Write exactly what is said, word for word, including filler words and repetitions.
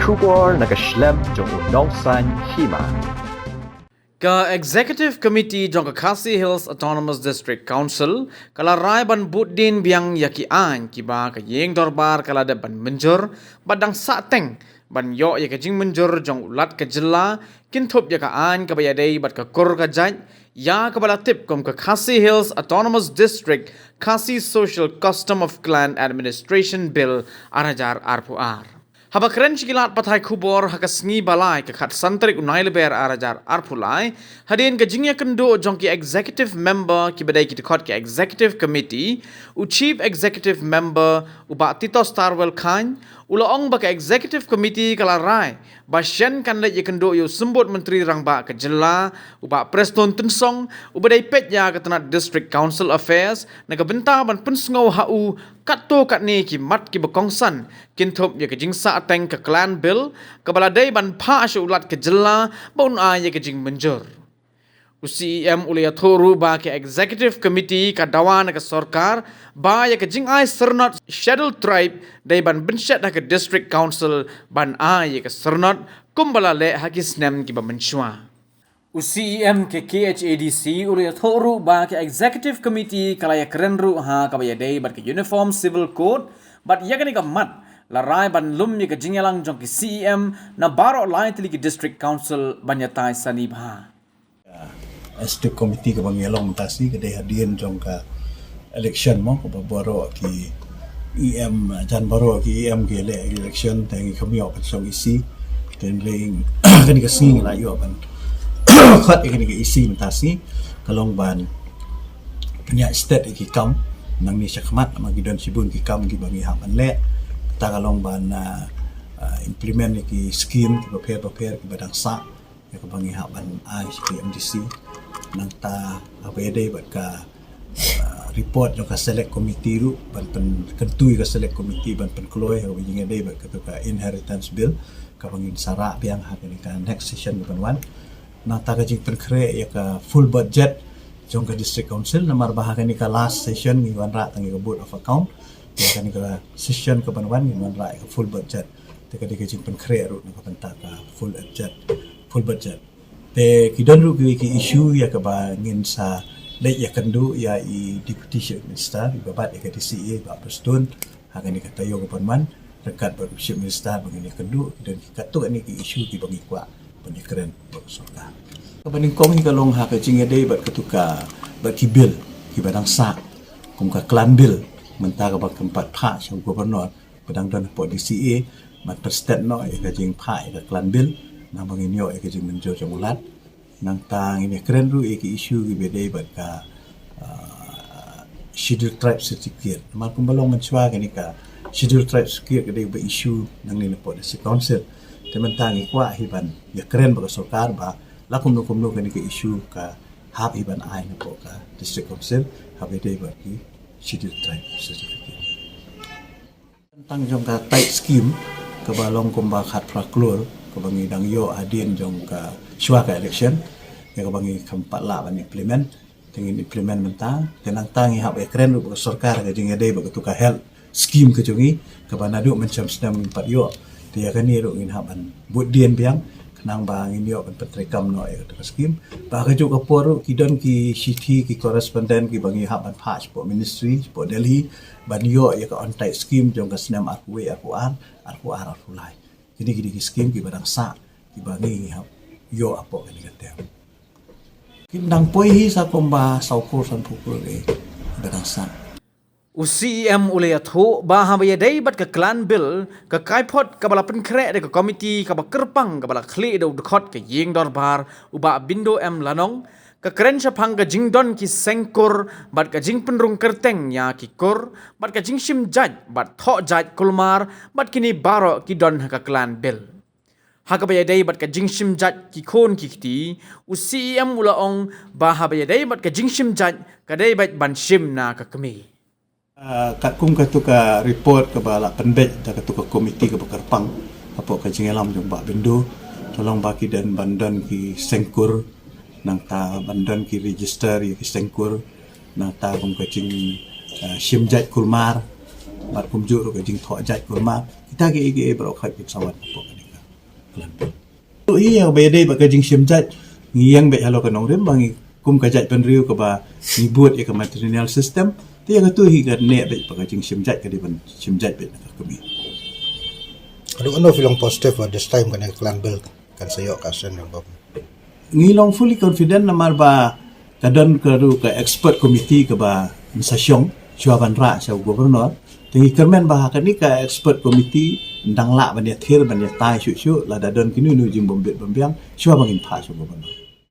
Khubor na ka shlem jong u Nongsaiñ Hima. Ka Executive Committee jong ka Khasi Hills Autonomous District Council ka la rai ban bud dien biang ïa ki aiñ kiba ka ïing dorbar ka la dep ban mynjur bad dang sah teng ban ïoh ïa ka jingmynjur jong u Lat ka jylla, kynthup ïa ka aiñ kaba ïadei bad ka kur ka jait, ïa kaba la tip kum ka Khasi Hills Autonomous District Khasi Social Custom of Clan Administration Bill ar hajar arphew ar. Haba kren sha ki lad pathai khubor ha ka sngi ba lai ka khatsan tarik u Nailaber ar hajar arphew lai, hadien ka jingïakynduh jong ki executive member kiba dei ki dkhot ka executive committee, u chief executive member u Bah Titosstarwell Chyne u la ong ba ka executive committee ka la rai ba shen kan leit ïakynduh ïa u symbud Myntri Rangbah ka jylla u Bah Prestone Tynsong uba dei peit ïa ka tnat District Council Affairs na ka bynta ban pynsngew ha u katto katne ki mat kiba kongsan, kynthup ïa ka jingsah teng ka Clan Bill kaba la dei ban phah sha u Lat ka jylla ba un ai ïa ka jingmynjur. U C E M u la ïathuh ruh ba ka Executive Committee ka dawa na ka sorkar ba ïa ka jingai syrnod Scheduled Tribe dei ban bynshet ha ka District Council ban ai ïa ka syrnod kumba la leh ha ki snem kiba mynshuwa. U C E M ka K H A D C u la ïathuh ruh ba ka Executive Committee ka la ïakren ruh ha kaba ïadei bad ka Uniform Civil Code bad ïa kane ka mat la rai ban lum ïa ka jingïalang jong ki C E M na baroh lai tylli ki District Council ban ïatai sani bha. Executive Committee kaba ngi ïalong mynta shi ka dei hadien jong ka election mo, kaba baroh ki E M, jan baroh ki E M ki leh election, te ngi kham ïoh ban shong E C. Te hynrei kane ka sngi ngi la ïoh ban khot ïa kane ka E C mynta shi, ka long ban pynïaid stet ïa ki kam nangne shakhmat, namar ki don shibun ki kam kiba ngi hap ban leh. Kata ka long ban, ah, ah, implement ïa ki scheme kiba pher bapher kiba dang sah ïa kaba ngi hap ban ai sha ki M D C. Nangta haba ïadei bad ka, ah, report jong ka select committee ruh ban pynkyntu ïa ka select committee ban pynkloi ha kaba ïadei bad katu ka inheritance bill kaba ngin sa rah biang ha kane ka next session kaban wan. Nangta ka jingpynkhreh ïa ka full budget jong ka District Council, namar ba ha kane ka last session ngi wanrah tang ïa ka vote of account. Ïa kane ka session kaban wan ngin wanrah ïa ka full budget. Te ka dei ka jingpynkhreh ruh na ka bynta ka full budget, full budget. Te ki don ruh ki, ki issue ïa kaba ngin sa leit ïakynduh ïa i Deputy Chief Minister, iba bat ïa ka D C A, Bah Prestone, ha kane ka taïew kaban wan, ryngkat bad u Chief Minister ba ngin ïakynduh, ki don ki katto katne ki issue kiba ngi kwah ban ïakren bad ka sorkar. Kaba nyngkong hi ka long ha ka jingïadei bad katu ka, bad ki bill kiba dang sah, kum ka Clan Bill, mynta kaba kynpat phah sha u Governor, ba dang don hapoh D C A, ban pynstet noh ïa ka jingphah ïa ka Clan Bill, naba ngin ïoh ïa ka jingmynjur jong u Lat. Nangta ngin ïakren ruh ïa ki issue kiba dei bad ka, ah, Scheduled Tribe Certificate. Namar kumba long mynshuwa kane ka Scheduled Tribe Certificate ka dei ba issue nangne napoh District Council. Te mynta ngi kwah hi ban ïakren bad ka sorkar ba la kumno kumno kane ka issue ka hap hi ban ai napoh ka District Council, haba ïadei bad ki Scheduled Tribe Certificate. Tang jong ka tithe scheme kaba long kumba khatphra klur kaba ngi dang ïoh hadien jong ka shuwa ka election, ïa kaba ngi kham pat lah ban implement, te ngin implement mynta. Te nangta ngi hap ïakren ruh bad ka sorkar ka jingïadei bad katu ka health scheme ka jong ngi kaba naduh mynshem snem ngim pat ïoh. Te ïa kane ruh ngin hap ban bud dien biang khnang ba ngin ïoh ban pyntreikam noh ïa katu ka scheme. Ba ha kajuh ka por ruh ki don ki shithi ki correspondent kiba ngi hap ban phah shapoh ministry shapoh Delhi ban ïoh ïa ka on tithe scheme jong ka snem arphew wei, arphew ar, arphew ar, arphew lai. Kine ki dei ki scheme kiba dang sah kiba ngi hap ïoh hapoh kane ka term. Kin dang poi hi sa kumba saw klur sanphew klur eh kiba dang sah. U C E M u la ïathuh ba haba ïadei bad ka Clan Bill, ka kaiphod kaba la pynkhreh da ka komiti kaba kyrpang kaba la khlieh da u dkhot ka ïing dorbar u Bah Bindo M Lanong, ka kren shaphang ka jingdon ki seng kur bad ka jingpynrung kyrteng ïa ki kur bad ka jingshim jait bad thoh jait kulmar bad kine baroh ki don ha ka Clan Bill. Ha kaba ïadei bad ka jingshim jait ki khun ki kti, u C E M u la ong ba haba ïadei bad ka jingshim jait ka dei beit ban shim na ka kmie. Ah, katkum katu ka report kaba la pynbeit da katu ka komiti kaba kyrpang hapoh ka jingïalam jong Bah Bindo, ka long ba ki dei ban don ki seng kur, nangta ban don ki register ïa ki seng kur, nangta kum ka jing, ah, shim jait kulmar bad kumjuh ruh ka jingthoh jait kulmar. Kita kiei kiei baroh khoit kin sa wan hapoh kane ka Plan Bill. Tu hi ïa ba ïadei bad ka jingshim jait, ngi ïeng beit halor ka nongrim ba ngi kum ka jaitbynriew kaba ngi bud ïa ka matrilineal system. Te ïa katu hi ka neh beit bad ka jingshim jait, ka dei ban shim jait beit na ka kmie. Haduh katno phi long positive ba this time kane ka Plan Bill kan sa ïoh ka assent jong government? Ngi long fully confident namar ba ka don ka ruh ka expert committee kaba mynta shong shuwa ban rah sha u governor. Te ngi kyrmen ba ha kane ka expert committee yn dang lah ban ïathir, ban ïatai shuh shuh lada don kino kino jingbym bit bym biang shuwa ba ngin phah sha u governor.